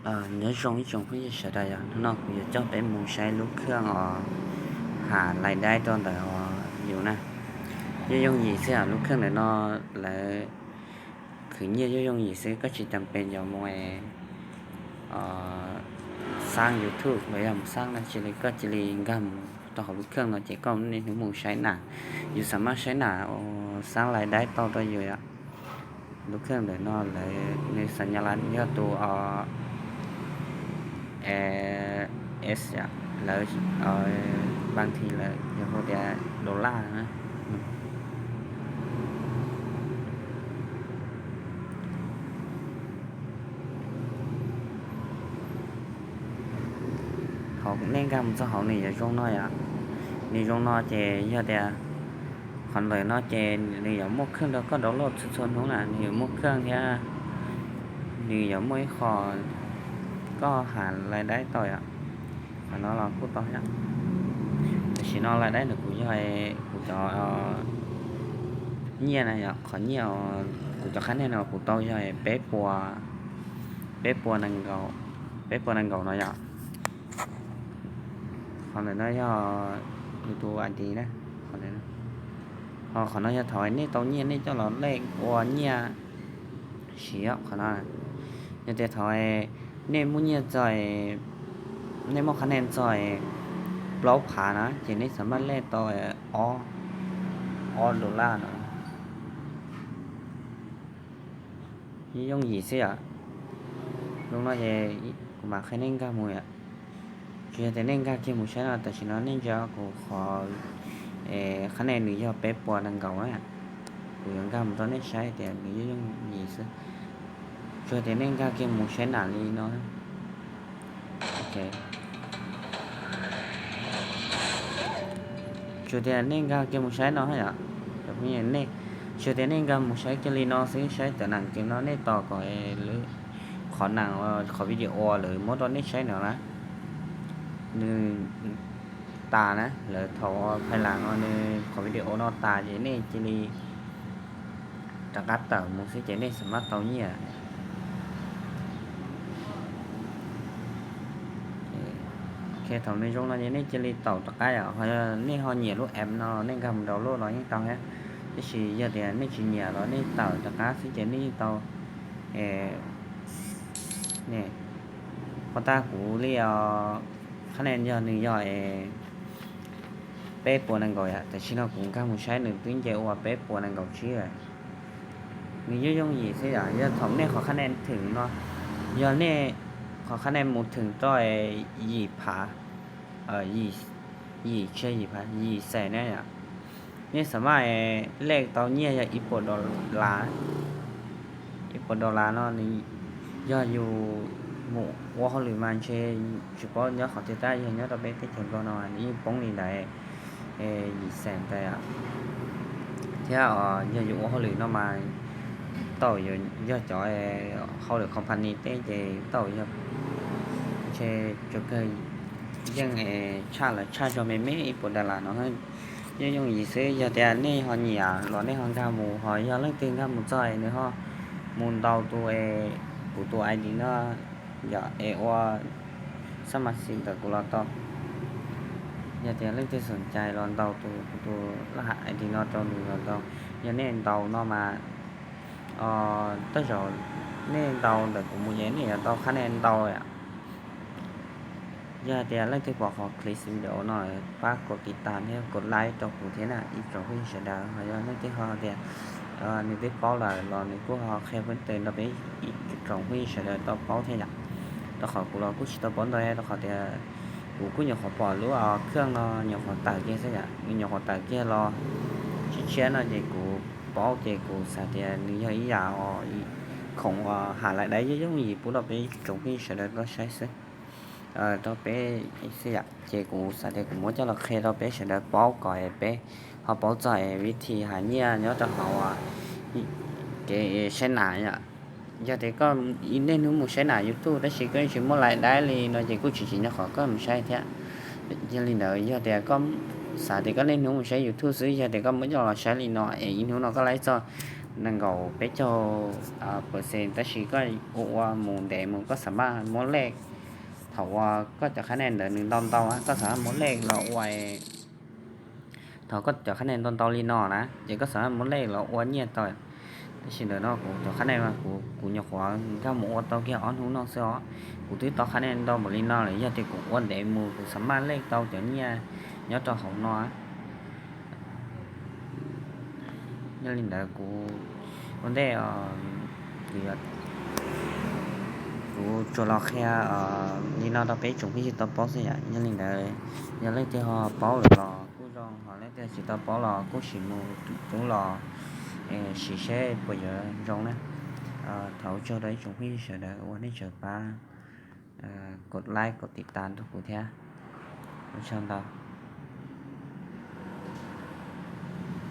Nyob zoo ib tsoom phooj ywg sawv daws, yog hnub no kuv yuav coj peb mus saib lub kheej os, ham lais daib rau ntawm os yus na. Yooj yooj yim xwb os, lub kheej ntawm no lawv khwv nyiaj yooj yooj yim xwb, koj tsis tas pes yuav mus xaab YouTube los yog mus xaab dab tsi li, koj cia li nkag mus rau hauv lub kheej no ces koj niaj hnub mus saib nam, yus xav maj saib nam xaab lais daib tau rau yus yom. Lub kheej ntawm no lawv nws xav nyav las yog tus s, lawv, pab thi lawv yog hu tias dollar na. Thaum nej nkag mus txog hauv nws yuav zoo no yom. Nws zoo no ces yog tias qhov ntawm no ces nws yuav muaj kheej rau koj download txhua txhua hnub na, nws yuav muaj kheej thiab nws yuav muaj ib qho koj ham lais daib tau yom. Qhov no los kuj tau thiab. Tam sim no lais daib ntawm kuv yog kuv cov nyiaj na yom, qhov nyiaj kuv cov qhab nej no kuv tau yog peb puas, peb puas nees nkaum, peb puas nees nkaum no yom. Qhov ntawm no yog yus tus ID na, qhov ntawm no. Ho qhov no yog thaum nej tau nyiaj nej coj los lej ua nyiaj siv qhov no. Yog tias thaum nej muaj nyiaj txog, nej muaj qhab nej txog plaub phav na ces nej xav maj lej tau ob, ob dollar no. Yooj yim xwb yom. Lub no ces kuv mam qhia nej nkag mus yom. Tsuas yog tias nej nkag kiag mus saib no, tam sim no nej ntsia kuv qhov qhab nej nws yog peb puas nees nkaum na. Kuv yuav nkag mus rau nej saib tias nws yooj yooj yim xwb. Tsuas yog tias nej nkag kiag mus saib nam li no. Tsuas tias nej nkag kiag mus saib no yom. Nej, tsuas tias nej nkag mus saib kiag li no xwb, saib cov nam kem no nej tos kom lawv qhov nam, qhov video lawv muab rau nej saib no na, nws tas na, lawv thaum phais las no nws qhov video no tas ces nej cia li rov qab tawm mus xwb ces nej xav maj tau nyiaj. Thaum nws zoo no ces nej cia li tawm rov qab yom. Ho yog nej ho nyiam lub app no los nej nkag mus download los yeej tau thiab. Tab sis yog tias nej tsis nyiam los nej tawm rov qab xwb ces nej yeej tau. Pov tag kuv li os, qhab nej yog nws yog peb puas nees nkaum yom, tam sim no kuv nkag mus saib nws twb nce ua peb puas nees nkaum tsib lawm. Nws yooj yooj yim xwb yom. Yog thaum nej qhov qhab nej thwm no, yog nej qhov qhab nej mus thwm rau yim phav, yim, tsis yog yim phav, yim xees na yom, nej xav maj lej tau nyiaj yog ib puas dollar. Ib puas dollar no nws yog yus mus ua hauj lwm mas ntshe tsis paub nyob qhov twg tab yog nyob rau peb teb chaws Nplog no nws yeej poob li ntawd yim xees ntawd. Thiab yog yus ua hauj lwm no mas tau, yog cov hauj lwm company teb ces tau yog ntshe tsuas kawg yeej tshaj los tshaj zog me me ib puas dollar no. Yooj yooj yim xwb, yog tias nej ho nyiam los nej ho nkag mus, ho yog leej twg nkag mus txog nws ho mus ntaus tus, kuv tus ID no yom, es ua xab mas xis ntawm kuv los tau. Yog tias leej twg xoom cai los ntaus tus, kuv tus laj ha ID no rau nws los tau. Yog nej ntaus no mas tej zaum nej ntaus ntawm kuv mus ces nej yuav tau qhab nej ntaus. Yog hais tias leej twg pom qhov clip video no pab kov tiv tas thiab kov like rau kuv thiab na ib tsoom phooj ywg sawv daws. Ho yog leej twg ho tias nws twb paub lawm los nws kuj ho qhia peb tes nrog peb ib tsoom phooj ywg sawv daws tau paub thiab yom. Rau qhov kuv los kuj tsis tau paub ntau, rau qhov tias kuv kuj nyuam qhuav pom lub kheej no nyuam qhuav tawm kiag xwb yom, nws nyuam qhuav tawm kiag los tshiab tshiab no ces kuv paub ces kuv xav tias nws yog ib yam khoom uas ham lais daib yooj yooj yim pub rau peb tsoom phooj ywg sawv daws tau saib xwb, rau peb xwb yom. Ces kuv xav tias kuv muab coj los qhia rau peb sawv daws paub kom peb ho paub txog vib thi hais nyiaj nyob rau hauv kev saib nam yom. Yog tias koj niaj hnub mus saib nam YouTube tab sis koj tsis muaj lais daib li no ces kuj tsis tsim nyog qhov koj mus saib thiab. Yog li ntawd yog tias koj xav tias koj niaj hnub mus saib YouTube xwb, yog tias koj muab coj los saib li no es ib hnub no koj laib txog nees nkaum peb caug percent, tab sis koj ua ua mus ntev mus koj xam maj muab lej, thaum uas koj cov qhab nej ntawd nws ntau ntau, koj xam maj muab lej los ua, thaum koj cov qhab nej ntau ntau li no na ces koj xam maj muab lej los ua nyiaj tau. Tab sis ntawm no kuv cov qhab nej mas kuv, kuv nyuam qhuav nkag mus ua tau kiag ob hnub no xwb os, kuv twb tau qhab nej ntau npaum li no lawm, yog tias kuv ua ntev mus kuv xam maj lej tau cov nyiaj nyob rau hauv no. Yog li ntawd kuv ua ntej, kuv tsuas los qhia li no rau peb tsoom phooj ywg tau paub xwb yom. Yog li ntawd, yog leej twg ho paub lawm los kuj zoo, ho leej twg tsis tau paub los kuj sim mus rub los sim seb puas yuav zoo na. Thov ua tsaug rau ib tsoom phooj ywg sawv daws uas nej tseem pab kov like kov tiv tas rau kuv thiab. Ua tsaug ntau.